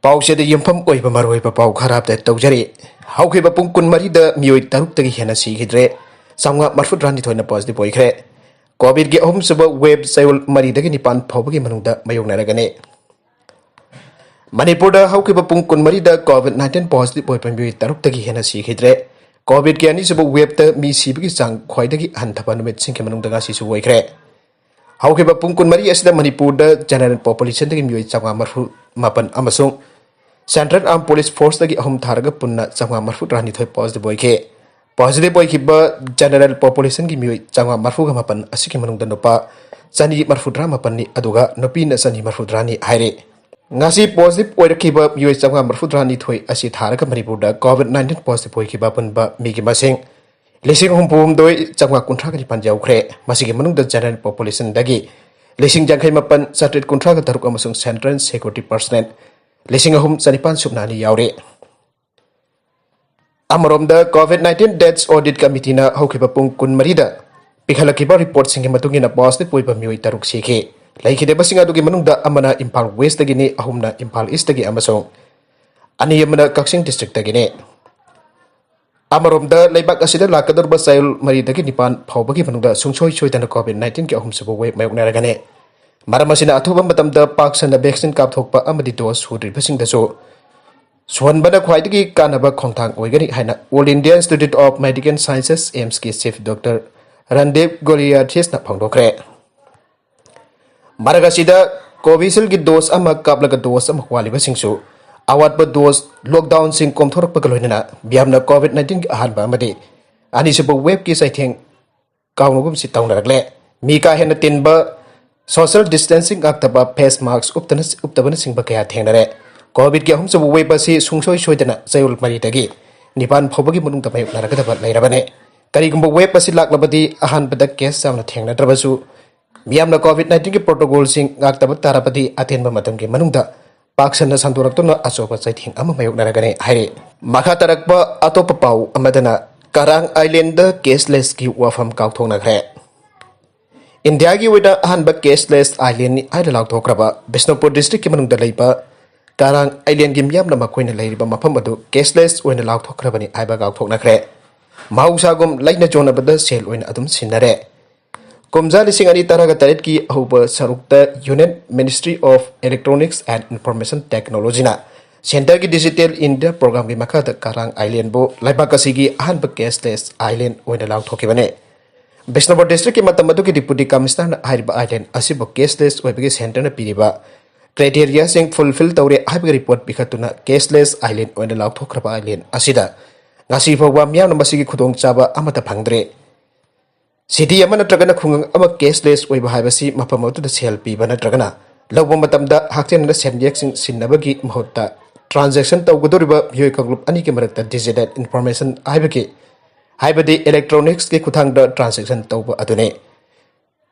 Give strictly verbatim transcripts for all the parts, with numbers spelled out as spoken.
ꯄꯥꯎꯁꯤꯗ ꯌꯨꯝꯐꯝ ꯑꯣꯏꯕ ꯃꯔꯨꯑꯣꯏꯕ ꯄꯥꯎ ꯈꯔ ꯑꯞꯗꯦꯠ ꯇꯧꯖꯔꯤ꯫ ꯍꯧꯈꯤꯕ ꯄꯨꯡ ꯀꯨꯟꯃꯔꯤꯗ ꯃꯤꯑꯣꯏ ꯇꯔꯨꯛꯇꯒꯤ ꯍꯦꯟꯅ ꯁꯤꯈꯤꯗ꯭ꯔꯦ, ꯆꯥꯝꯃꯉꯥ ꯃꯔꯤꯐꯨꯇꯔꯥꯅꯤꯊꯣꯏꯅ ꯄꯣꯖꯤꯇꯤꯚ ꯑꯣꯏꯈ꯭ꯔꯦ꯫ ꯀꯣꯚꯤꯗꯀꯤ ꯑꯍꯨꯝꯁꯨꯕ ꯋꯦꯕ ꯆꯌꯣꯜ ꯃꯔꯤꯗꯒꯤ ꯅꯤꯄꯥꯟ ꯐꯥꯎꯕꯒꯤ ꯃꯅꯨꯡꯗ ꯃꯥꯌꯣꯛꯅꯔꯒꯅꯤ꯫ ꯃꯅꯤꯄꯨꯔꯗ ꯍꯧꯈꯤꯕ ꯄꯨꯡ ꯀꯨꯟꯃꯔꯤꯗ ꯀꯣꯚꯤꯗ ꯅꯥꯏꯟꯇꯤꯟ ꯄꯣꯖꯤꯇꯤꯚ ꯑꯣꯏꯕ ꯃꯤꯑꯣꯏ ꯇꯔꯨꯛꯇꯒꯤ ꯍꯦꯟꯅ ꯁꯤꯈꯤꯗ꯭ꯔꯦ꯫ ꯀꯣꯚꯤꯗꯀꯤ ꯑꯅꯤꯁꯨꯕ ꯋꯦꯕꯇ ꯃꯤ ꯁꯤꯕꯒꯤ ꯆꯥꯡ ꯈ꯭ꯋꯥꯏꯗꯒꯤ ꯍꯟꯊꯕ ꯅꯨꯃꯤꯠꯁꯤꯡꯒꯤ ꯃꯅꯨꯡꯗ ꯉꯁꯤꯁꯨ ꯑꯣꯏꯈ꯭ꯔꯦ꯫ ꯍꯧꯈꯤꯕ ꯄꯨꯡ ꯀꯨꯟꯃꯔꯤ ꯑꯁꯤꯗ ꯃꯅꯤꯄꯨꯔꯗ ꯖꯦꯅꯔꯦꯜ ꯄꯣꯄꯨꯂꯦꯁꯟꯗꯒꯤ ꯃꯤꯑꯣꯏ ꯆꯥꯝꯃꯉꯥ ꯃꯔꯤꯐꯨ ꯃꯥꯄꯟ ꯑꯃꯁꯨꯡ ꯁꯦꯟꯇ꯭ꯔꯦꯜ ꯑꯥꯔꯝ ꯄꯨꯂꯤꯁ ꯐꯣꯔꯁꯇꯒꯤ ꯑꯍꯨꯝ ꯊꯥꯔꯒ ꯄꯨꯟꯅ ꯆꯥꯝꯃꯉꯥ ꯃꯔꯤꯐꯨꯇꯔꯥꯅꯤꯊꯣꯏ ꯄꯣꯖꯤꯇꯤꯚ ꯑꯣꯏꯈꯤ꯫ ꯄꯣꯖꯤꯇꯤꯚ ꯑꯣꯏꯈꯤꯕ ꯖꯦꯅꯔꯦꯜ ꯄꯣꯄꯨꯂꯦꯁꯟꯒꯤ ꯃꯤꯑꯣꯏ ꯆꯥꯝꯃꯉꯥ ꯃꯔꯤꯐꯨꯒ ꯃꯥꯄꯟ ꯑꯁꯤꯒꯤ ꯃꯅꯨꯡꯗ ꯅꯨꯄꯥ ꯆꯅꯤ ꯃꯔꯤꯐꯨꯇꯔꯥ ꯃꯥꯄꯟꯅꯤ, ꯑꯗꯨꯒ ꯅꯨꯄꯤꯅ ꯆꯅꯤ ꯃꯔꯤꯐꯨꯇꯔꯥꯅꯤ ꯍꯥꯏꯔꯤ꯫ ꯉꯁꯤ ꯄꯣꯖꯤꯇꯤꯚ ꯑꯣꯏꯔꯛꯈꯤꯕ ꯃꯤꯑꯣꯏ ꯆꯥꯝꯃꯉꯥ ꯃꯔꯤꯐꯨꯇꯔꯥꯅꯤꯊꯣꯏ ꯑꯁꯤ ꯊꯥꯔꯒ ꯃꯅꯤꯄꯨꯔꯗ ꯀꯣꯚꯤꯗ ꯅꯥꯏꯟꯇꯤꯟ ꯄꯣꯖꯤꯇꯤꯚ ꯑꯣꯏꯈꯤꯕ ꯑꯄꯨꯟꯕ ꯃꯤꯒꯤ ꯃꯁꯤꯡ ꯂꯤꯁꯤꯡ ꯍꯨꯝꯐꯨ ꯍꯨꯝꯗꯣꯏ ꯆꯥꯝꯃꯉꯥ ꯀꯨꯟꯊ꯭ꯔꯥꯒ ꯅꯤꯄꯥꯟ ꯌꯧꯈ꯭ꯔꯦ꯫ ꯃꯁꯤꯒꯤ ꯃꯅꯨꯡꯗ ꯖꯦꯅꯔꯦꯜ ꯄꯣꯄꯨꯂꯦꯁꯟꯗꯒꯤ ꯂꯤꯁꯤꯡ ꯌꯥꯡꯈꯩ ꯃꯥꯄꯟ ꯆꯥꯇ꯭ꯔꯦꯠ ꯀꯨꯟꯊ꯭ꯔꯥꯒ ꯇꯔꯨꯛ ꯑꯃꯁꯨꯡ ꯁꯦꯟꯇ꯭ꯔꯦꯜ ꯁꯦꯀ꯭ꯌꯨꯔꯤꯇꯤ ꯄꯔꯁꯅꯦꯜ ꯂꯤꯁꯤꯡ ꯑꯍꯨꯝ ꯆꯅꯤꯄꯥꯟ ꯁꯨꯞꯅ ꯑꯅꯤ ꯌꯥꯎꯔꯤ꯫ ꯑꯃꯔꯣꯝꯗ, ꯀꯣꯚꯤꯗ ꯅꯥꯏꯟꯇꯤꯟ ꯗꯦꯊꯁ ꯑꯣꯗꯤꯠ ꯀꯃꯤꯇꯤꯅ ꯍꯧꯈꯤꯕ ꯄꯨꯡ ꯀꯨꯟꯃꯔꯤꯗ ꯄꯤꯈꯠꯂꯛꯈꯤꯕ ꯔꯤꯄꯣꯔꯠꯁꯤꯡꯒꯤ ꯃꯇꯨꯡ ꯏꯟꯅ, ꯄꯣꯖꯤꯇꯤꯚ ꯑꯣꯏꯕ ꯃꯤꯑꯣꯏ ꯇꯔꯨꯛ ꯁꯤꯈꯤ꯫ ꯂꯩꯈꯤꯗꯕꯁꯤꯡ ꯑꯗꯨꯒꯤ ꯃꯅꯨꯡꯗ ꯑꯃꯅ ꯏꯝꯐꯥꯜ ꯋꯦꯁꯇꯒꯤꯅꯤ, ꯑꯍꯨꯝꯅ ꯏꯝꯐꯥꯜ ꯏꯁꯇꯒꯤ ꯑꯃꯁꯨꯡ ꯑꯅꯤ ꯑꯃꯅ ꯀꯛꯆꯤꯡ ꯗꯤꯁꯇ꯭ꯔꯤꯛꯇꯒꯤꯅꯤ꯫ ꯑꯃꯔꯣꯝꯗ, ꯂꯩꯕꯥꯛ ꯑꯁꯤꯗ ꯂꯥꯛꯀꯗꯧꯔꯤꯕ ꯆꯌꯣꯜ ꯃꯔꯤꯗꯒꯤ ꯅꯤꯄꯥꯟ ꯐꯥꯎꯕꯒꯤ ꯃꯅꯨꯡꯗ ꯁꯨꯡꯁꯣꯏ ꯁꯣꯏꯗꯅ ꯀꯣꯚꯤꯗ ꯅꯥꯏꯟꯇꯤꯟꯒꯤ ꯑꯍꯨꯝꯁꯨꯕ ꯋꯦꯕ ꯃꯥꯌꯣꯛꯅꯔꯒꯅꯤ꯫ ꯃꯔꯝ ꯑꯁꯤꯅ, ꯑꯊꯨꯕ ꯃꯇꯝꯗ ꯄꯥꯛ ꯁꯟꯅ ꯚꯦꯛꯁꯤꯟ ꯀꯥꯞꯊꯣꯛꯄ ꯑꯃꯗꯤ ꯗꯣꯁ ꯁꯨꯗ꯭ꯔꯤꯕꯁꯤꯡꯗꯁꯨ ꯁꯨꯍꯟꯕꯅ ꯈ꯭ꯋꯥꯏꯗꯒꯤ ꯀꯥꯟꯅꯕ ꯈꯣꯡꯊꯥꯡ ꯑꯣꯏꯒꯅꯤ ꯍꯥꯏꯅ All India Institute of Medical Sciences, ꯑꯦꯝꯁꯀꯤ ꯆꯤꯐ ꯗꯣꯛꯇꯔ ꯔꯟꯗꯤꯞ ꯒꯣꯂꯤꯌꯥꯊꯤꯁꯅ ꯐꯣꯡꯗꯣꯛꯈ꯭ꯔꯦ꯫ ꯃꯔꯛ ꯑꯁꯤꯗ, ꯀꯣꯚꯤꯁꯤꯜꯒꯤ ꯗꯣꯁ ꯑꯃ ꯀꯥꯞꯂꯒ ꯗꯣꯁ ꯑꯃ ꯋꯥꯠꯂꯤꯕꯁꯤꯡꯁꯨ ꯑꯋꯥꯠꯄ ꯗꯣꯁ, ꯂꯣꯛꯗꯥꯎꯟꯁꯤꯡ ꯀꯣꯝꯊꯣꯔꯛꯄꯒ ꯂꯣꯏꯅꯅ ꯃꯤꯌꯥꯝꯅ ꯀꯣꯚꯤꯗ ꯅꯥꯏꯟꯇꯤꯟꯒꯤ ꯑꯍꯥꯟꯕ ꯑꯃꯗꯤ ꯑꯅꯤꯁꯨꯕ ꯋꯦꯕꯀꯤ ꯆꯩꯊꯦꯡ ꯀꯥꯎꯅꯒꯨꯝꯁꯤ ꯇꯧꯅꯔꯛꯂꯦ꯫ ꯃꯤ ꯀꯥ ꯍꯦꯟꯅ ꯇꯤꯟꯕ, ꯁꯣꯁꯤꯌꯦꯜ ꯗꯤꯁꯇꯦꯟꯁꯤꯡ ꯉꯥꯛꯇꯕ, ꯐꯦꯁ ꯃꯥꯁꯛ ꯎꯞꯇꯅ, ꯎꯞꯇꯕꯅꯆꯤꯡꯕ ꯀꯌꯥ ꯊꯦꯡꯅꯔꯦ꯫ ꯀꯣꯚꯤꯗꯀꯤ ꯑꯍꯨꯝꯁꯨꯕ ꯋꯦꯕ ꯑꯁꯤ ꯁꯨꯡꯁꯣꯏ ꯁꯣꯏꯗꯅ ꯆꯌꯣꯜ ꯃꯔꯤꯗꯒꯤ ꯅꯤꯄꯥꯟ ꯐꯥꯎꯕꯒꯤ ꯃꯅꯨꯡꯗ ꯃꯥꯌꯣꯛꯅꯔꯒꯗꯕ ꯂꯩꯔꯕꯅꯦ꯫ ꯀꯔꯤꯒꯨꯝꯕ ꯋꯦꯕ ꯑꯁꯤ ꯂꯥꯛꯂꯕꯗꯤ, ꯑꯍꯥꯟꯕꯗ ꯀꯦꯁ ꯌꯥꯝꯅ ꯊꯦꯡꯅꯗ꯭ꯔꯕꯁꯨ, ꯃꯤꯌꯥꯝꯅ ꯀꯣꯚꯤꯗ ꯅꯥꯏꯟꯇꯤꯟꯒꯤ ꯄ꯭ꯔꯣꯇꯣꯀꯣꯜꯁꯤꯡ ꯉꯥꯛꯇꯕ ꯇꯥꯔꯕꯗꯤ, ꯑꯇꯦꯟꯕ ꯃꯇꯝꯒꯤ ꯃꯅꯨꯡꯗ ꯄꯥꯛ ꯁꯟꯅ ꯁꯟꯗꯣꯔꯛꯇꯨꯅ ꯑꯆꯧꯕ ꯆꯩꯊꯦꯡ ꯑꯃ ꯃꯥꯌꯣꯛꯅꯔꯒꯅꯤ ꯍꯥꯏꯔꯤ꯫ ꯃꯈꯥ ꯇꯥꯔꯛꯄ ꯑꯇꯣꯞꯄ ꯄꯥꯎ ꯑꯃꯗꯅ, ꯀꯔꯥꯡ ꯑꯥꯏꯂꯦꯟꯗ ꯀꯦꯁꯂꯦꯁꯀꯤ ꯋꯥꯐꯝ ꯀꯥꯎꯊꯣꯛꯅꯈ꯭ꯔꯦ꯫ ꯏꯟꯗꯤꯌꯥꯒꯤ ꯑꯣꯏꯅ ꯑꯍꯥꯟꯕ ꯀꯦꯁꯂꯦꯁ ꯑꯥꯏꯂꯦꯟꯅꯤ ꯍꯥꯏꯅ ꯂꯥꯎꯊꯣꯛꯈ꯭ꯔꯕ ꯕꯤꯁꯅꯨꯄꯨꯔ ꯗꯤꯁꯇ꯭ꯔꯤꯛꯀꯤ ꯃꯅꯨꯡꯗ ꯂꯩꯕ ꯀꯥꯔꯥꯡ ꯑꯥꯏꯂꯦꯟꯒꯤ ꯃꯤꯌꯥꯝꯅ ꯃꯈꯣꯏꯅ ꯂꯩꯔꯤꯕ ꯃꯐꯝ ꯑꯗꯨ cashless ꯑꯣꯏꯅ ꯂꯥꯎꯊꯣꯛꯈ꯭ꯔꯕꯅꯤ ꯍꯥꯏꯕ ꯂꯥꯎꯊꯣꯛꯅꯈ꯭ꯔꯦ꯫ ꯃꯍꯧꯁꯥꯒꯨꯝ ꯂꯩꯅ ꯆꯣꯟꯅꯕꯗ ꯁꯦꯜ ꯑꯣꯏꯅ ꯑꯗꯨꯝ ꯁꯤꯟꯅꯔꯦ꯫ ꯀꯨꯝꯖꯥ ꯂꯤꯁꯤꯡ ꯑꯅꯤ ꯇꯔꯥꯒ ꯇꯔꯦꯠꯀꯤ ꯑꯍꯧꯕ ꯁꯔꯨꯛꯇ Union Ministry of Electronics and Information Technologyꯅ Centreꯒꯤ Digital India Programꯒꯤ ꯃꯈꯥꯗ ꯀꯥꯔꯥꯡ ꯑꯥꯏꯂꯦꯟꯕꯨ ꯂꯩꯕꯥꯛ ꯑꯁꯤꯒꯤ ꯑꯍꯥꯟꯕ cashless island ꯑꯣꯏꯅ ꯂꯥꯎꯊꯣꯛꯈꯤꯕꯅꯤ꯫ ꯕꯤꯁꯅꯨꯄꯨꯔ districtꯀꯤ ꯃꯇꯝ ꯑꯗꯨꯒꯤ Deputy Commissionerꯅ ꯍꯥꯏꯔꯤꯕ island ꯑꯁꯤꯕꯨ cashless ꯑꯣꯏꯕꯒꯤ Centreꯅ ꯄꯤꯔꯤꯕ criteriaꯁꯤꯡ fulfil ꯇꯧꯔꯦ ꯍꯥꯏꯕꯒꯤ report ꯄꯤꯈꯠꯇꯨꯅ cashless island ꯑꯣꯏꯅ ꯂꯥꯎꯊꯣꯛꯈ꯭ꯔꯕ island ꯑꯁꯤꯗ ꯉꯁꯤ ꯐꯥꯎꯕ ꯃꯤꯌꯥꯝꯅ ꯃꯁꯤꯒꯤ ꯈꯨꯗꯣꯡꯆꯥꯕ ꯑꯃꯠꯇ ꯐꯪꯗ꯭ꯔꯦ꯫ City ꯑꯃ ꯅꯠꯇ꯭ꯔꯒꯅ ꯈꯨꯡꯒꯪ ꯑꯃ cashless ꯑꯣꯏꯕ ꯍꯥꯏꯕꯁꯤ ꯃꯐꯝ ꯑꯗꯨꯗ ꯁꯦꯜ ꯄꯤꯕ ꯅꯠꯇ꯭ꯔꯒꯅ ꯂꯧꯕ ꯃꯇꯝꯗ ꯍꯛꯊꯦꯡꯅꯅ ꯁꯦꯟꯌꯦꯛꯁꯤꯡ ꯁꯤꯟꯅꯕꯒꯤ ꯃꯍꯨꯠꯇ transaction ꯇꯧꯒꯗꯧꯔꯤꯕ ꯃꯤꯑꯣꯏ ꯀꯥꯡꯂꯨꯞ ꯑꯅꯤꯒꯤ ꯃꯔꯛꯇ digital information ꯍꯥꯏꯕꯒꯤ, ꯍꯥꯏꯕꯗꯤ electronicsꯀꯤ ꯈꯨꯠꯊꯥꯡꯗ transaction ꯇꯧꯕ ꯑꯗꯨꯅꯤ꯫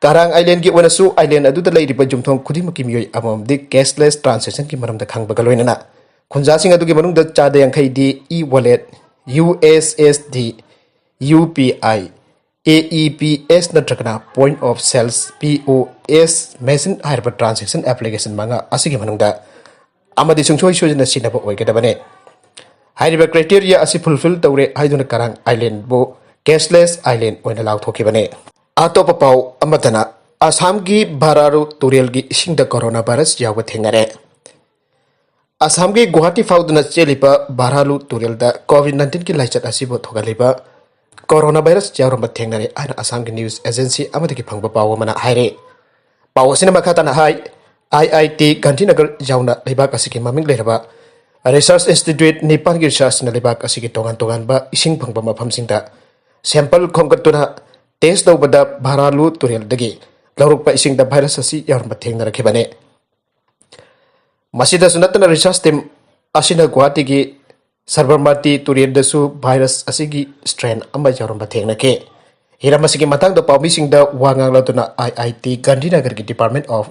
ꯀꯥꯔꯥꯡ islandꯒꯤ ꯑꯣꯏꯅꯁꯨ island ꯑꯗꯨꯗ ꯂꯩꯔꯤꯕ ꯌꯨꯝꯊꯣꯡ ꯈꯨꯗꯤꯡꯃꯛꯀꯤ ꯃꯤꯑꯣꯏ ꯑꯃꯃꯝꯗꯤ cashless transactionꯒꯤ ꯃꯔꯝꯗ ꯈꯪꯕꯒ ꯂꯣꯏꯅꯅ ꯈꯨꯟꯖꯥꯁꯤꯡ ꯑꯗꯨꯒꯤ ꯃꯅꯨꯡꯗ ꯆꯥꯗ ꯌꯥꯡꯈꯩꯗꯤ e-wallet, USSD, UPI, AEPS ꯅꯠꯇ꯭ꯔꯒꯅ point of sales, POS machine ꯍꯥꯏꯔꯤꯕ transaction application ꯃꯉꯥ ꯑꯁꯤꯒꯤ ꯃꯅꯨꯡꯗ ꯑꯃꯗꯤ ꯁꯨꯡꯁꯣꯏ ꯁꯣꯏꯗꯅ ꯁꯤꯖꯤꯟꯅꯕ ꯑꯣꯏꯒꯗꯕꯅꯤ꯫ ꯍꯥꯏꯔꯤꯕ criteria ꯑꯁꯤ fulfil ꯇꯧꯔꯦ ꯍꯥꯏꯗꯨꯅ ꯀꯥꯔꯥꯡ islandꯕꯨ cashless island ꯑꯣꯏꯅ ꯂꯥꯎꯊꯣꯛꯈꯤꯕꯅꯤ꯫ ꯑꯇꯣꯞꯄ ꯄꯥꯎ ꯑꯃꯗꯅ ꯑꯁꯥꯝꯒꯤ ꯚꯥꯔꯥꯔꯨ ꯇꯨꯔꯦꯜꯒꯤ ꯏꯁꯤꯡꯗ corona virus ꯌꯥꯎꯕ ꯊꯦꯡꯅꯔꯦ꯫ ꯑꯁꯥꯝꯒꯤ ꯒꯨꯋꯥꯍꯥꯇꯤ ꯐꯥꯎꯗꯨꯅ ꯆꯦꯜꯂꯤꯕ ꯚꯥꯔꯥꯔꯨ ꯇꯨꯔꯦꯜꯗ COVID nineteenꯒꯤ ꯂꯥꯏꯆꯠ ꯑꯁꯤꯕꯨ ꯊꯣꯛꯍꯜꯂꯤꯕ corona virus ꯌꯥꯎꯔꯝꯕ ꯊꯦꯡꯅꯔꯦ ꯍꯥꯏꯅ ꯑꯁꯥꯝꯒꯤ news agency ꯑꯃꯗꯒꯤ ꯐꯪꯕ ꯄꯥꯎ ꯑꯃꯅ ꯍꯥꯏꯔꯤ꯫ ꯄꯥꯎ ꯑꯁꯤꯅ ꯃꯈꯥ ꯇꯥꯅ ꯍꯥꯏ, IIT ꯒꯥꯟꯙꯤꯅꯒꯔ ꯌꯥꯎꯅ ꯂꯩꯕꯥꯛ ꯑꯁꯤꯒꯤ ꯃꯃꯤꯡ ꯂꯩꯔꯕ research institute ꯅꯤꯄꯥꯟꯒꯤ researchꯅ ꯂꯩꯕꯥꯛ ꯑꯁꯤꯒꯤ ꯇꯣꯉꯥꯟ ꯇꯣꯉꯥꯟꯕ ꯏꯁꯤꯡ ꯐꯪꯕ ꯃꯐꯝꯁꯤꯡꯗ sample ꯈꯣꯝꯒꯠꯇꯨꯅ test ꯇꯧꯕꯗ ꯚꯥꯔꯥꯔꯨ ꯇꯨꯔꯦꯜꯗꯒꯤ ꯂꯧꯔꯛꯄ ꯏꯁꯤꯡꯗ virus ꯑꯁꯤ ꯌꯥꯎꯔꯝꯕ ꯊꯦꯡꯅꯔꯛꯈꯤꯕꯅꯤ꯫ ꯃꯁꯤꯗꯁꯨ ꯅꯠꯇꯅ research team ꯑꯁꯤꯅ ꯒꯨꯋꯥꯍꯥꯇꯤꯒꯤ ꯁꯕꯔꯃꯇꯤ ꯇꯨꯔꯦꯜꯗꯁꯨ virus ꯑꯁꯤꯒꯤ strain ꯑꯃ ꯌꯥꯎꯔꯝꯕ ꯊꯦꯡꯅꯈꯤ꯫ ꯍꯤꯔꯝ ꯑꯁꯤꯒꯤ ꯃꯇꯥꯡꯗ ꯄꯥꯎꯃꯤꯁꯤꯡꯗ ꯋꯥ ꯉꯥꯡꯂꯗꯨꯅ IIT ꯒꯥꯟꯙꯤꯅꯒꯔꯒꯤ Department of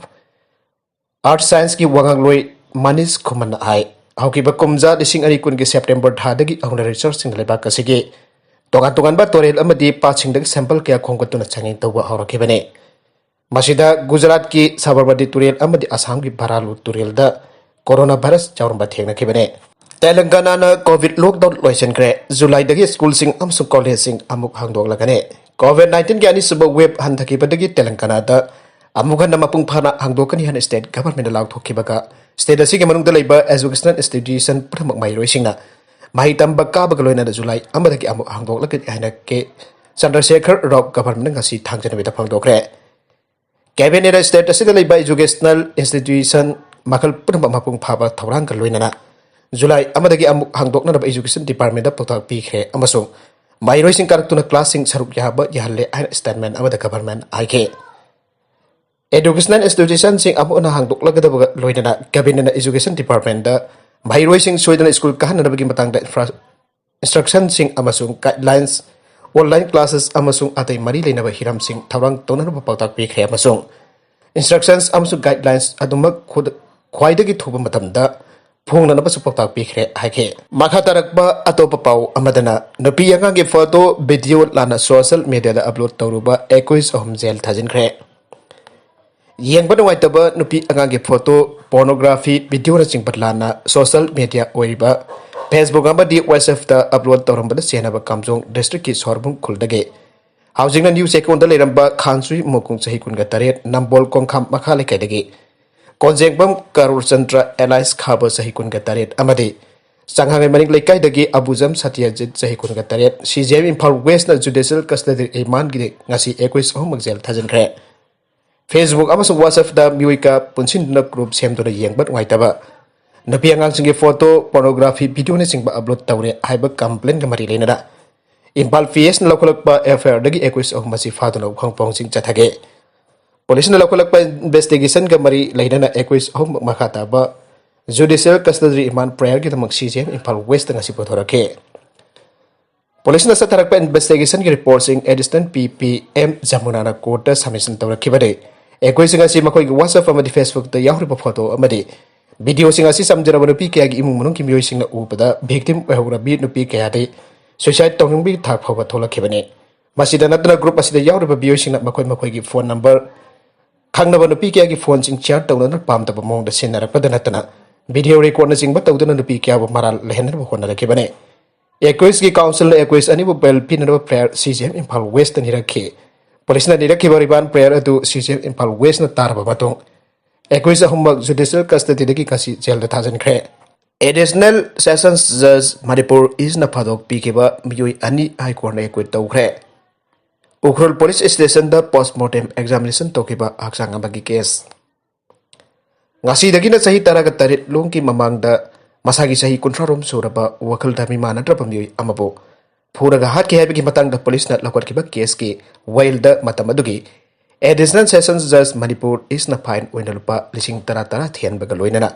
Earth Scienceꯀꯤ ꯋꯥꯉꯥꯡꯂꯣꯏ Manish ꯈꯨꯃꯟꯅ ꯍꯥꯏ, ꯍꯧꯈꯤꯕ ꯀꯨꯝꯖꯥ ꯂꯤꯁꯤꯡ ꯑꯅꯤ ꯀꯨꯟꯒꯤ September ꯊꯥꯗꯒꯤ ꯍꯧꯅ researchꯁꯤꯡꯅ ꯂꯩꯕꯥꯛ ꯑꯁꯤꯒꯤ ꯇꯣꯉꯥꯟ ꯇꯣꯉꯥꯟꯕ ꯇꯨꯔꯦꯜ ꯑꯃꯗꯤ ꯄꯥꯠꯁꯤꯡꯗꯒꯤ sample ꯀꯌꯥ ꯈꯣꯝꯒꯠꯇꯨꯅ ꯆꯥꯡꯌꯦꯡ ꯇꯧꯕ ꯍꯧꯔꯛꯈꯤꯕꯅꯤ꯫ ꯃꯁꯤꯗ ꯒꯨꯖꯔꯥꯠꯀꯤ ꯁꯕꯔꯃꯇꯤ ꯇꯨꯔꯦꯜ ꯑꯃꯗꯤ ꯑꯁꯥꯝꯒꯤ ꯚꯥꯔꯥꯔꯨ ꯇꯨꯔꯦꯜꯗ ꯀꯣꯔꯣꯅꯥ ꯚꯥꯏꯔꯁ ꯌꯥꯎꯔꯝꯕ ꯊꯦꯡꯅꯈꯤꯕꯅꯤ꯫ ꯇꯦꯂꯪꯒꯥꯅꯥꯅ ꯀꯣꯚꯤꯗ ꯂꯣꯛꯗꯥꯎꯟ ꯂꯣꯏꯁꯤꯟꯈ꯭ꯔꯦ꯫ ꯖꯨꯂꯥꯏꯗꯒꯤ ꯁ꯭ꯀꯨꯜꯁꯤꯡ ꯑꯃꯁꯨꯡ ꯀꯣꯂꯦꯖꯁꯤꯡ ꯑꯃꯨꯛ ꯍꯥꯡꯗꯣꯛꯂꯒꯅꯤ꯫ ꯀꯣꯚꯤꯗ ꯅꯥꯏꯟꯇꯤꯟꯒꯤ ꯑꯅꯤꯁꯨꯕ ꯋꯦꯕ ꯍꯟꯊꯈꯤꯕꯗꯒꯤ ꯇꯦꯂꯪꯒꯥꯅꯥꯗ ꯑꯃꯨꯛ ꯍꯟꯅ ꯃꯄꯨꯡ ꯐꯥꯅ ꯍꯥꯡꯗꯣꯛꯀꯅꯤ ꯍꯥꯏꯅ ꯁ꯭ꯇꯦꯠ ꯒꯚꯔꯟꯃꯦꯟꯠꯅ ꯂꯥꯎꯊꯣꯛꯈꯤꯕꯒ, ꯁ꯭ꯇꯦꯠ ꯑꯁꯤꯒꯤ ꯃꯅꯨꯡꯗ ꯂꯩꯕ ꯑꯦꯖꯨꯀꯦꯁꯅꯦꯜ ꯏꯟꯁꯇꯤꯇ꯭ꯌꯨꯁꯟ ꯄꯨꯝꯅꯃꯛ ꯃꯍꯩꯔꯣꯏꯁꯤꯡꯅ ꯃꯍꯩ ꯇꯝꯕ ꯀꯥꯕꯒ ꯂꯣꯏꯅꯅ ꯖꯨꯂꯥꯏ ꯑꯃꯗꯒꯤ ꯑꯃꯨꯛ ꯍꯥꯡꯗꯣꯛꯂꯒꯅꯤ ꯍꯥꯏꯅ ꯀꯦ ꯆꯟꯗ꯭ꯔꯁꯦꯈꯔ ꯔꯥꯎ ꯒꯚꯔꯟꯃꯦꯟꯠꯅ ꯉꯁꯤ ꯊꯥꯡꯖ ꯅꯨꯃꯤꯠꯇ ꯐꯣꯡꯗꯣꯛꯈ꯭ꯔꯦ꯫ ꯀꯦꯕꯤꯅꯦꯠꯅ ꯁ꯭ꯇꯦꯠ ꯑꯁꯤꯗ ꯂꯩꯕ ꯏꯖꯨꯀꯦꯁꯅꯦꯜ ꯏꯟꯁꯇꯤꯇ꯭ꯌꯨꯁꯟ ꯃꯈꯜ ꯄꯨꯝꯅꯃꯛ ꯃꯄꯨꯡ ꯐꯥꯕ ꯊꯧꯔꯥꯡꯒ ꯂꯣꯏꯅꯅ ꯖꯨꯂꯥꯏ ꯑꯃꯗꯒꯤ ꯑꯃꯨꯛ ꯍꯥꯡꯗꯣꯛꯅꯅꯕ ꯏꯖꯨꯀꯦꯁꯟ ꯗꯤꯄꯥꯔꯠꯃꯦꯟꯠꯇ ꯄꯥꯎꯇꯥꯛ ꯄꯤꯈ꯭ꯔꯦ ꯑꯃꯁꯨꯡ ꯃꯍꯩꯔꯣꯏꯁꯤꯡ ꯀꯥꯔꯛꯇꯨꯅ ꯀ꯭ꯂꯥꯁꯁꯤꯡ ꯁꯔꯨꯛ ꯌꯥꯕ ꯌꯥꯍꯜꯂꯦ ꯍꯥꯏꯅ ꯁ꯭ꯇꯦꯠꯃꯦꯟꯠ ꯑꯃꯗ ꯒꯚꯔꯟꯃꯦꯟꯠ ꯍꯥꯏꯈꯤ꯫ ꯏꯖꯨꯀꯦꯁꯅꯦꯜ ꯏꯟꯁꯇꯤꯇ꯭ꯌꯨꯁꯟꯁꯤꯡ ꯑꯃꯨꯛ ꯍꯟꯅ ꯍꯥꯡꯗꯣꯛꯂꯒꯗꯕꯒ ꯂꯣꯏꯅꯅ ꯀꯦꯕꯤꯅꯦꯠꯅ ꯏꯖꯨꯀꯦꯁꯟ ꯗꯤꯄꯥꯔꯠꯃꯦꯟꯠꯇ ꯃꯍꯩꯔꯣꯏꯁꯤꯡ ꯁꯣꯏꯗꯅ ꯁ꯭ꯀꯨꯜ ꯀꯥꯍꯟꯅꯅꯕꯒꯤ ꯃꯇꯥꯡꯗ ꯏꯟꯐ꯭ꯔꯥ-, ꯏꯟꯁꯇ꯭ꯔꯛꯁꯟꯁꯤꯡ ꯑꯃꯁꯨꯡ ꯒꯥꯏꯗꯂꯥꯏꯟꯁ, ꯑꯣꯟꯂꯥꯏꯟ ꯀ꯭ꯂꯥꯁꯦꯁ ꯑꯃꯁꯨꯡ ꯑꯇꯩ ꯃꯔꯤ ꯂꯩꯅꯕ ꯍꯤꯔꯝꯁꯤꯡ ꯊꯧꯔꯥꯡ ꯇꯧꯅꯅꯕ ꯄꯥꯎꯇꯥꯛ ꯄꯤꯈ꯭ꯔꯦ ꯑꯃꯁꯨꯡ ꯏꯟꯁꯇ꯭ꯔꯛꯁꯟꯁ ꯑꯃꯁꯨꯡ ꯒꯥꯏꯗꯂꯥꯏꯟꯁ ꯑꯗꯨꯃꯛ ꯈꯨꯗ-, ꯈ꯭ꯋꯥꯏꯗꯒꯤ ꯊꯨꯕ ꯃꯇꯝꯗ ꯐꯣꯡꯅꯅꯕꯁꯨ ꯄꯥꯎꯇꯥꯛ ꯄꯤꯈ꯭ꯔꯦ ꯍꯥꯏꯈꯤ꯫ ꯃꯈꯥ ꯇꯥꯔꯛꯄ ꯑꯇꯣꯞꯄ ꯄꯥꯎ ꯑꯃꯗꯅ, ꯅꯨꯄꯤ ꯑꯉꯥꯡꯒꯤ ꯐꯣꯇꯣ, ꯚꯤꯗꯤꯑꯣ ꯂꯥꯟꯅ ꯁꯣꯁꯤꯌꯦꯜ ꯃꯤꯗꯤꯌꯥꯗ ꯑꯞꯂꯣꯗ ꯇꯧꯔꯨꯕ ꯑꯦꯀ꯭ꯌꯨꯖ ꯑꯍꯨꯝ ꯖꯦꯜ ꯊꯥꯖꯤꯟꯈ꯭ꯔꯦ꯫ ꯌꯦꯡꯕ ꯅꯨꯡꯉꯥꯏꯇꯕ ꯅꯨꯄꯤ ꯑꯉꯥꯡꯒꯤ ꯐꯣꯇꯣ, ꯄꯣꯔꯅꯣꯒ꯭ꯔꯥꯐꯤ, ꯚꯤꯗꯤꯑꯣꯅꯆꯤꯡꯕ ꯂꯥꯟꯅ ꯁꯣꯁꯤꯌꯦꯜ ꯃꯤꯗꯤꯌꯥ ꯑꯣꯏꯔꯤꯕ Facebook ꯑꯃꯗꯤ WhatsApp-ꯇ ꯑꯞꯂꯣꯗ ꯇꯧꯔꯝꯕꯗ ꯆꯦꯟꯅꯕ ꯀꯥꯝꯖꯣꯡ ꯗꯤꯁꯇ꯭ꯔꯤꯛꯀꯤ ꯁꯣꯔꯕꯨꯡ ꯈꯨꯜꯗꯒꯤ ꯍꯧꯖꯤꯛꯅ ꯅ꯭ꯌꯨ ꯆꯦꯛꯀꯣꯟꯗ ꯂꯩꯔꯝꯕ ꯈꯥꯟꯁꯨꯏ ꯃꯣꯀꯨꯡ, ꯆꯍꯤ ꯀꯨꯟꯒ ꯇꯔꯦꯠ, ꯅꯝꯕꯣꯜ ꯀꯣꯡꯈꯥꯝ ꯃꯈꯥ ꯂꯩꯀꯥꯏꯗꯒꯤ ꯀꯣꯟꯖꯦꯡꯕꯝ ꯀꯔꯨꯔꯆꯟꯗ꯭ꯔ ꯑꯦꯂꯥꯏꯁ ꯈꯥꯕ, ꯆꯍꯤ ꯀꯨꯟꯒ ꯇꯔꯦꯠ, ꯑꯃꯗꯤ ꯆꯉꯥꯡꯉꯩ ꯃꯅꯤꯡ ꯂꯩꯀꯥꯏꯗꯒꯤ ꯑꯕꯨꯖꯝ ꯁꯇ꯭ꯌꯖꯤꯠ, ꯆꯍꯤ ꯀꯨꯟꯒ ꯇꯔꯦꯠ, ꯁꯤꯖꯦꯑꯦꯝ ꯏꯝꯐꯥꯜ ꯋꯦꯁꯅ ꯖꯨꯗꯤꯁꯤꯌꯦꯜ ꯀꯁꯇꯗꯤ ꯔꯤꯃꯥꯟꯒꯤ ꯉꯁꯤ ꯑꯦꯀ꯭ꯌꯨꯖ ꯑꯍꯨꯝꯃꯛ ꯖꯦꯜ ꯊꯥꯖꯤꯟꯈ꯭ꯔꯦ꯫ Facebook ꯑꯃꯁꯨꯡ WhatsApp-ꯇ ꯃꯤꯑꯣꯏ ꯀꯌꯥ ꯄꯨꯟꯁꯤꯟꯗꯨꯅ ꯒ꯭ꯔꯨꯞ ꯁꯦꯝꯗꯨꯅ ꯌꯦꯡꯕ ꯅꯨꯡꯉꯥꯏꯇꯕ, ꯅꯨꯄꯤ ꯑꯉꯥꯡꯁꯤꯡꯒꯤ ꯐꯣꯇꯣ, ꯄꯣꯔꯅꯣꯒ꯭ꯔꯥꯐꯤ ꯚꯤꯗꯤꯑꯣꯅꯆꯤꯡꯕ ꯑꯞꯂꯣꯗ ꯇꯧꯔꯦ ꯍꯥꯏꯕ ꯀꯝꯄ꯭ꯂꯦꯟꯒ ꯃꯔꯤ ꯂꯩꯅꯅ ꯏꯝꯐꯥꯜ ꯄꯤ ꯑꯦꯁꯅ ꯂꯧꯈꯠꯂꯛꯄ ꯑꯦꯐ ꯑꯥꯏ ꯑꯥꯔꯗꯒꯤ ꯑꯦꯀ꯭ꯌꯨꯖ ꯑꯍꯨꯝ ꯑꯁꯤ ꯐꯥꯗꯨꯅ ꯋꯥꯍꯪ ꯄꯥꯎꯍꯪꯁꯤꯡ ꯆꯠꯊꯈꯤ꯫ ꯄꯨꯂꯤꯁꯅ ꯂꯧꯈꯠꯂꯛꯄ ꯏꯟꯚꯦꯁꯇꯤꯒꯦꯁꯟꯒ ꯃꯔꯤ ꯂꯩꯅꯅ ꯑꯦꯀ꯭ꯌꯨꯖ ꯑꯍꯨꯝ ꯃꯈꯥ ꯇꯥꯕ ꯖꯨꯗꯤꯁꯤꯌꯦꯜ ꯀꯁꯇꯗꯤ ꯔꯤꯃꯥꯟ ꯄ꯭ꯔꯦꯌꯔꯒꯤꯗꯃꯛ ꯁꯤꯖꯦꯑꯦꯝ ꯏꯝꯐꯥꯜ ꯋꯦꯁꯇ ꯉꯁꯤ ꯄꯨꯊꯣꯔꯛꯈꯤ꯫ ꯄꯨꯂꯤꯁꯅ ꯆꯠꯊꯔꯛꯄ ꯏꯟꯚꯦꯁꯇꯤꯒꯦꯁꯟꯒꯤ ꯔꯤꯄꯣꯔꯠꯁꯤꯡ ꯑꯦꯗꯤꯁꯅꯦꯜ ꯄꯤ ꯄꯤ ꯑꯦꯝ ꯖꯃꯨꯅꯥꯅ ꯀꯣꯔꯠꯇ ꯁꯕꯃꯤꯁꯟ ꯇꯧꯔꯛꯈꯤꯕꯅꯤ꯫ ꯑꯦꯀ꯭ꯌꯨꯖꯁꯤꯡ ꯑꯁꯤ ꯃꯈꯣꯏꯒꯤ WhatsApp ꯑꯃꯗꯤ Facebook-ꯇ ꯌꯥꯎꯔꯤꯕ ꯐꯣꯇꯣ ꯑꯃꯗꯤ ꯚꯤꯗꯤꯑꯣꯁꯤꯡ ꯑꯁꯤ ꯆꯝꯖꯔꯕ ꯅꯨꯄꯤ ꯀꯌꯥꯒꯤ ꯏꯃꯨꯡ ꯃꯅꯨꯡꯒꯤ ꯃꯤꯑꯣꯏꯁꯤꯡꯅ ꯎꯕꯗ ꯚꯤꯛꯇꯤꯝ ꯑꯣꯏꯍꯧꯔꯕꯤ ꯅꯨꯄꯤ ꯀꯌꯥꯗꯤ ꯁꯨꯏꯁꯥꯏꯗ ꯇꯧꯅꯤꯡꯕꯒꯤ ꯊꯥꯛ ꯐꯥꯎꯕ ꯊꯣꯛꯂꯛꯈꯤꯕꯅꯤ꯫ ꯃꯁꯤꯗ ꯅꯠꯇꯅ ꯒ꯭ꯔꯨꯞ ꯑꯁꯤꯗ ꯌꯥꯎꯔꯤꯕ ꯃꯤꯑꯣꯏꯁꯤꯡꯅ ꯃꯈꯣꯏ ꯃꯈꯣꯏꯒꯤ ꯐꯣꯟ ꯅꯝꯕꯔ ꯈꯪꯅꯕ ꯅꯨꯄꯤ ꯀꯌꯥꯒꯤ ꯐꯣꯟꯁꯤꯡ ꯁꯤꯌꯔ ꯇꯧꯅꯗꯨꯅ ꯄꯥꯝꯗꯕ ꯃꯑꯣꯡꯗ ꯁꯤꯖꯤꯟꯅꯔꯛꯄꯗ ꯅꯠꯇꯅ ꯚꯤꯗꯤꯑꯣ ꯔꯦꯀꯣꯔꯗꯅꯆꯤꯡꯕ ꯇꯧꯗꯨꯅ ꯅꯨꯄꯤ ꯀꯌꯥꯕꯨ ꯃꯔꯥꯜ ꯂꯩꯍꯟꯅꯕ ꯍꯣꯠꯅꯔꯛꯈꯤꯕꯅꯤ꯫ ꯑꯦꯀ꯭ꯌꯨꯁꯀꯤ ꯀꯥꯎꯟꯁꯤꯜꯅ ꯑꯦꯀ꯭ꯌꯨꯁ ꯑꯅꯤꯕꯨ ꯕꯦꯜ ꯄꯤꯅꯅꯕ prayer C J M Imphal west ꯅꯤꯔꯛꯈꯤ꯫ ꯄꯨꯂꯤꯁꯅ ꯅꯤꯔꯛꯈꯤꯕ ꯔꯤꯃꯥꯟ ꯄ꯭ꯔꯦꯌꯔ ꯑꯗꯨ ꯁꯤ ꯖꯤ ꯑꯦꯝ ꯏꯝꯐꯥꯜ ꯋꯦꯁꯅ ꯇꯥꯔꯕ ꯃꯇꯨꯡ, ꯑꯦꯀ꯭ꯌꯨꯁ ꯑꯍꯨꯝꯃꯛ ꯖꯨꯗꯤꯁꯤꯌꯦꯜ ꯀꯁꯇꯗꯤꯗꯒꯤ ꯉꯁꯤ ꯖꯦꯜꯗ ꯊꯥꯖꯤꯟꯈ꯭ꯔꯦ꯫ ꯑꯦꯗꯤꯁꯅꯦꯜ ꯁꯦꯁꯟꯁ ꯖꯖ ꯃꯅꯤꯄꯨꯔ ꯏꯁꯅ ꯐꯥꯗꯣꯛ ꯄꯤꯈꯤꯕ ꯃꯤꯑꯣꯏ ꯑꯅꯤ ꯍꯥꯏ ꯀꯣꯔꯠꯅ ꯑꯦꯀ꯭ꯋꯤꯠ ꯇꯧꯈ꯭ꯔꯦ꯫ ꯎꯈ꯭ꯔꯨꯜ ꯄꯨꯂꯤꯁ ꯁ꯭ꯇꯦꯁꯟꯗ ꯄꯣꯁꯃꯣꯔꯇꯦꯝ ꯑꯦꯛꯖꯥꯃꯤꯅꯦꯁꯟ ꯇꯧꯈꯤꯕ ꯍꯛꯆꯥꯡ ꯑꯃꯒꯤ ꯀꯦꯁ꯫ ꯉꯁꯤꯗꯒꯤꯅ ꯆꯍꯤ ꯇꯔꯥꯒ ꯇꯔꯦꯠ ꯂꯣꯝꯒꯤ ꯃꯃꯥꯡꯗ ꯃꯁꯥꯒꯤ ꯆꯍꯤ ꯀꯨꯟꯊ꯭ꯔꯥ ꯔꯣꯝ ꯁꯨꯔꯕ ꯋꯥꯈꯜ ꯙꯔꯃꯤ ꯃꯥꯟꯅꯗ꯭ꯔꯕ ꯃꯤꯑꯣꯏ ꯑꯃꯕꯨ ꯐꯨꯔꯒ ꯍꯥꯠꯈꯤ ꯍꯥꯏꯕꯒꯤ ꯃꯇꯥꯡꯗ ꯄꯨꯂꯤꯁꯅ ꯂꯧꯈꯠꯈꯤꯕ ꯀꯦꯁꯀꯤ ꯋꯥꯌꯦꯜꯗ ꯃꯇꯝ ꯑꯗꯨꯒꯤ ꯑꯦꯗꯤꯁꯅꯦꯜ ꯁꯦꯁꯟꯁ ꯖꯖ ꯃꯅꯤꯄꯨꯔ ꯏꯁꯅ ꯐꯥꯏꯟ ꯑꯣꯏꯅ ꯂꯨꯄꯥ ꯂꯤꯁꯤꯡ ꯇꯔꯥ ꯇꯔꯥ ꯊꯤꯍꯟꯕꯒ ꯂꯣꯏꯅꯅ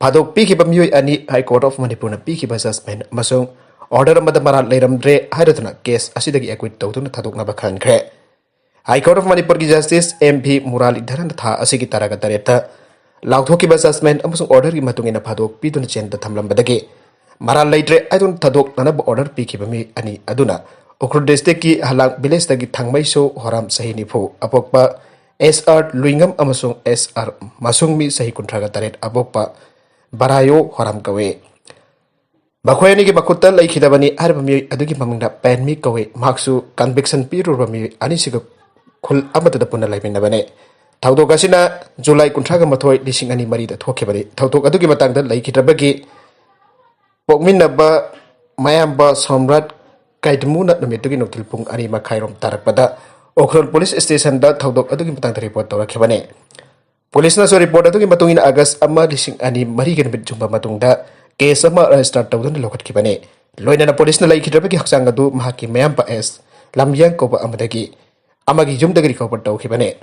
ꯐꯥꯗꯣꯛ ꯄꯤꯈꯤꯕ ꯃꯤꯑꯣꯏ ꯑꯅꯤ ꯍꯥꯏ ꯀꯣꯔꯠ ꯑꯣꯐ ꯃꯅꯤꯄꯨꯔꯅ ꯄꯤꯈꯤꯕ ꯖꯖꯃꯦꯟ ꯑꯃꯁꯨꯡ ꯑꯣꯔꯗꯔ ꯑꯃꯗ ꯃꯔꯥꯜ ꯂꯩꯔꯝꯗ꯭ꯔꯦ ꯍꯥꯏꯔꯗꯨꯅ ꯀꯦꯁ ꯑꯁꯤꯗꯒꯤ ꯑꯦꯀ꯭ꯋꯤꯠ ꯇꯧꯗꯨꯅ ꯊꯥꯗꯣꯛꯅꯕ ꯈꯟꯈ꯭ꯔꯦ꯫ ꯍꯥꯏ ꯀꯣꯔꯠ ꯑꯣꯐ ꯃꯅꯤꯄꯨꯔꯒꯤ ꯖꯁꯇꯤꯁ ꯑꯦꯝ ꯚꯤ ꯃꯨꯔꯥꯂꯤꯙꯔꯟ ꯊꯥ ꯑꯁꯤꯒꯤ ꯇꯔꯥꯒ ꯇꯔꯦꯠꯇ ꯂꯥꯎꯊꯣꯛꯈꯤꯕ ꯖꯁꯃꯦꯟ ꯑꯃꯁꯨꯡ ꯑꯣꯔꯗꯔꯒꯤ ꯃꯇꯨꯡ ꯏꯟꯅ ꯐꯥꯗꯣꯛ ꯄꯤꯗꯨꯅ ꯖꯦꯜꯗ ꯊꯝꯂꯝꯕꯗꯒꯤ ꯃꯔꯥꯜ ꯂꯩꯇ꯭ꯔꯦ ꯍꯥꯏꯗꯨꯅ ꯊꯥꯗꯣꯛꯅꯅꯕ ꯑꯣꯔꯗꯔ ꯄꯤꯈꯤꯕ ꯃꯤ ꯑꯅꯤ ꯑꯗꯨꯅ ꯎꯈ꯭ꯔꯨꯜ ꯗꯤꯁꯇ꯭ꯔꯤꯛꯀꯤ ꯍꯂꯥꯡ ꯚꯤꯂꯦꯖꯇꯒꯤ ꯊꯥꯡꯃꯩꯁꯨ ꯍꯣꯔꯥꯝ, ꯆꯍꯤ ꯅꯤꯐꯨ, ꯑꯄꯣꯛꯄ ꯑꯦꯁ ꯑꯥꯔ ꯂꯨꯏꯉꯝ ꯑꯃꯁꯨꯡ ꯑꯦꯁ ꯑꯥꯔ ꯃꯁꯨꯡꯃꯤ, ꯆꯍꯤ ꯀꯨꯟꯊ꯭ꯔꯥꯒ ꯇꯔꯦꯠ, ꯑꯄꯣꯛꯄ ꯕꯔꯥꯌꯣ ꯍꯣꯔꯥꯝ ꯀꯧꯏ꯫ ꯃꯈꯣꯏ ꯑꯅꯤꯒꯤ ꯃꯈꯨꯠꯇ ꯂꯩꯈꯤꯗꯕꯅꯤ ꯍꯥꯏꯔꯤꯕ ꯃꯤꯑꯣꯏ ꯑꯗꯨꯒꯤ ꯃꯃꯤꯡꯅ ꯄꯦꯟꯃꯤ ꯀꯧꯏ꯫ ꯃꯍꯥꯛꯁꯨ ꯀꯟꯚꯤꯛꯁꯟ ꯄꯤꯔꯨꯔꯕ ꯃꯤꯑꯣꯏ ꯑꯅꯤꯁꯤꯒ ꯈꯨꯜ ꯑꯃꯠꯇꯗ ꯄꯨꯟꯅ ꯂꯩꯃꯤꯟꯅꯕꯅꯤ꯫ ꯊꯧꯗꯣꯛ ꯑꯁꯤꯅ ꯖꯨꯂꯥꯏ ꯀꯨꯟꯊ꯭ꯔꯥꯒ ꯃꯥꯊꯣꯏ, ꯂꯤꯁꯤꯡ ꯑꯅꯤ ꯃꯔꯤꯗ ꯊꯣꯛꯈꯤꯕꯅꯤ꯫ ꯊꯧꯗꯣꯛ ꯑꯗꯨꯒꯤ ꯃꯇꯥꯡꯗ ꯂꯩꯈꯤꯗ꯭ꯔꯕꯒꯤ ꯄꯣꯛꯃꯤꯟꯅꯕ ꯃꯌꯥꯝꯕ ꯁꯣꯝꯔꯥꯠ ꯀꯥꯏꯗꯃꯨꯅ ꯅꯨꯃꯤꯠꯇꯨꯒꯤ ꯅꯨꯡꯊꯤꯜ ꯄꯨꯡ ꯑꯅꯤ ꯃꯈꯥꯏꯔꯣꯝ ꯇꯥꯔꯛꯄꯗ ꯎꯈ꯭ꯔꯨꯜ ꯄꯨꯂꯤꯁ ꯁ꯭ꯇꯦꯁꯟꯗ ꯊꯧꯗꯣꯛ ꯑꯗꯨꯒꯤ ꯃꯇꯥꯡꯗ ꯔꯤꯄꯣꯔꯠ ꯇꯧꯔꯛꯈꯤꯕꯅꯤ꯫ ꯄꯨꯂꯤꯁꯅꯁꯨ ꯔꯤꯄꯣꯔꯠ ꯑꯗꯨꯒꯤ ꯃꯇꯨꯡ ꯏꯟꯅ ꯑꯥꯒꯁ ꯑꯃ, ꯂꯤꯁꯤꯡ ꯑꯅꯤ ꯃꯔꯤꯒꯤ ꯅꯨꯃꯤꯠ ꯌꯨꯡꯕ ꯃꯇꯨꯡꯗ ꯀꯦꯁ ꯑꯃ ꯔꯦꯖꯤꯁꯇꯔ ꯇꯧꯗꯨꯅ ꯂꯧꯈꯠꯈꯤꯕꯅꯤ꯫ ꯂꯣꯏꯅꯅ ꯄꯨꯂꯤꯁꯅ ꯂꯩꯈꯤꯗ꯭ꯔꯕꯒꯤ ꯍꯛꯆꯥꯡ ꯑꯗꯨ ꯃꯍꯥꯛꯀꯤ ꯃꯌꯥꯝꯕ ꯑꯦꯁ ꯂꯝꯌꯥꯡ ꯀꯧꯕ ꯑꯃꯗꯒꯤ, ꯑꯃꯒꯤ ꯌꯨꯝꯗꯒꯤ ꯔꯤꯀꯣꯚꯔ ꯇꯧꯈꯤꯕꯅꯤ꯫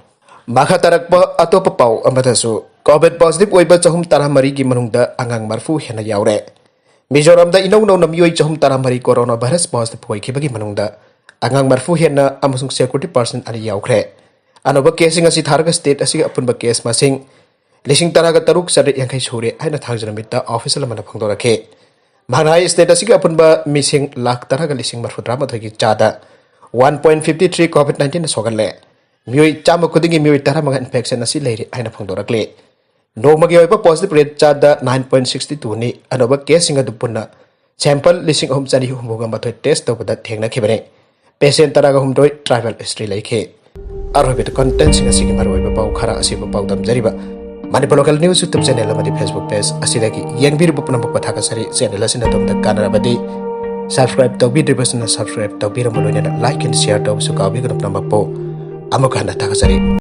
ꯃꯈꯥ ꯇꯥꯔꯛꯄ ꯑꯇꯣꯞꯄ ꯄꯥꯎ ꯑꯃꯗꯁꯨ, ꯀꯣꯚꯤꯗ ꯄꯣꯖꯤꯇꯤꯚ ꯑꯣꯏꯕ ꯆꯍꯨꯝ ꯇꯔꯥꯃꯔꯤꯒꯤ ꯃꯅꯨꯡꯗ ꯑꯉꯥꯡ ꯃꯔꯤꯐꯨ ꯍꯦꯟꯅ ꯌꯥꯎꯔꯦ꯫ ꯃꯤꯖꯣꯔꯥꯝꯗ ꯏꯅꯧ ꯅꯧꯅ ꯃꯤꯑꯣꯏ ꯆꯍꯨꯝ ꯇꯔꯥꯃꯔꯤ ꯀꯣꯔꯣꯅꯥ ꯚꯥꯏꯔꯁ ꯄꯣꯖꯤꯇꯤꯚ ꯑꯣꯏꯈꯤꯕꯒꯤ ꯃꯅꯨꯡꯗ ꯑꯉꯥꯡ ꯃꯔꯤꯐꯨ ꯍꯦꯟꯅ ꯑꯃꯁꯨꯡ ꯁꯦꯀ꯭ꯌꯨꯔꯤꯇꯤ ꯄꯥꯔꯁꯟ ꯑꯅꯤ ꯌꯥꯎꯈ꯭ꯔꯦ꯫ ꯑꯅꯧꯕ ꯀꯦꯁꯁꯤꯡ ꯑꯁꯤ ꯊꯥꯔꯒ ꯁ꯭ꯇꯦꯠ ꯑꯁꯤꯒꯤ ꯑꯄꯨꯟꯕ ꯀꯦꯁ ꯃꯁꯤꯡ ꯂꯤꯁꯤꯡ ꯇꯔꯥꯒ ꯇꯔꯨꯛ ꯆꯥꯇ꯭ꯔꯦꯠ ꯌꯥꯡꯈꯩ ꯁꯨꯔꯦ ꯍꯥꯏꯅ ꯊꯥꯡꯖ ꯅꯨꯃꯤꯠꯇ ꯑꯣꯐꯤꯁꯤꯌꯦꯜ ꯑꯃꯅ ꯐꯣꯡꯗꯣꯔꯛꯈꯤ꯫ ꯃꯍꯥꯛꯅ ꯍꯥꯏ, ꯁ꯭ꯇꯦꯠ ꯑꯁꯤꯒꯤ ꯑꯄꯨꯟꯕ ꯃꯤꯁꯤꯡ ꯂꯥꯈ ꯇꯔꯥꯒ ꯂꯤꯁꯤꯡ ꯃꯔꯤꯐꯨ ꯇꯔꯥꯃꯥꯊꯣꯏꯒꯤ ꯆꯥꯗ one point fifty three COVID ꯅꯥꯏꯟꯇꯤꯟꯅ ꯁꯣꯛꯍꯜꯂꯦ꯫ ꯃꯤꯑꯣꯏ ꯆꯥꯝꯃ ꯈꯨꯗꯤꯡꯒꯤ ꯃꯤꯑꯣꯏ ꯇꯔꯥꯃꯉꯥ ꯏꯟꯐꯦꯛꯁꯟ ꯑꯁꯤ ꯂꯩꯔꯤ ꯍꯥꯏꯅ ꯐꯣꯡꯗꯣꯔꯛꯂꯤ꯫ ꯅꯣꯡꯃꯒꯤ ꯑꯣꯏꯕ positive rate ꯆꯥꯗ nine point sixty two ꯅꯤ꯫ ꯑꯅꯧꯕ caseꯁꯤꯡ ꯑꯗꯨ ꯄꯨꯟꯅ sample ꯂꯤꯁꯤꯡ ꯑꯍꯨꯝ ꯆꯅꯤ ꯍꯨꯝꯐꯨꯒ ꯃꯥꯊꯣꯏ test ꯇꯧꯕꯗ ꯊꯦꯡꯅꯈꯤꯕꯅꯤ꯫ Patient ꯇꯔꯥꯒ ꯍꯨꯝꯗꯣꯏ tribal history ꯂꯩꯈꯤ꯫ ꯑꯔꯣꯏꯕꯗ contentꯁꯤꯡ ꯑꯁꯤꯒꯤ ꯃꯔꯨꯑꯣꯏꯕ ꯄꯥꯎ ꯈꯔ ꯑꯁꯤꯕꯨ ꯄꯥꯎꯗꯝꯖꯔꯤꯕ Manipur Local News YouTube channel ꯑꯃꯗꯤ Facebook page ꯑꯁꯤꯗꯒꯤ ꯌꯦꯡꯕꯤꯔꯤꯕ ꯄꯨꯝꯅꯃꯛꯄꯨ ꯊꯥꯒꯠꯆꯔꯤ꯫ Channel ꯑꯁꯤꯅ ꯑꯗꯣꯝꯗ ꯀꯥꯟꯅꯔꯕꯗꯤ subscribe ꯇꯧꯕꯤꯗ꯭ꯔꯤꯕꯁꯤꯡꯅ subscribe ꯇꯧꯕꯤꯔꯝꯕ ꯂꯣꯏꯅꯅ like and share ꯇꯧꯕꯁꯨ ꯀꯥꯎꯕꯤꯒꯅꯨ꯫ ꯄꯨꯝꯅꯃꯛꯄꯨ ꯑꯃꯨꯛ ꯍꯟꯅ ꯊꯥꯒꯠꯆꯔꯤ꯫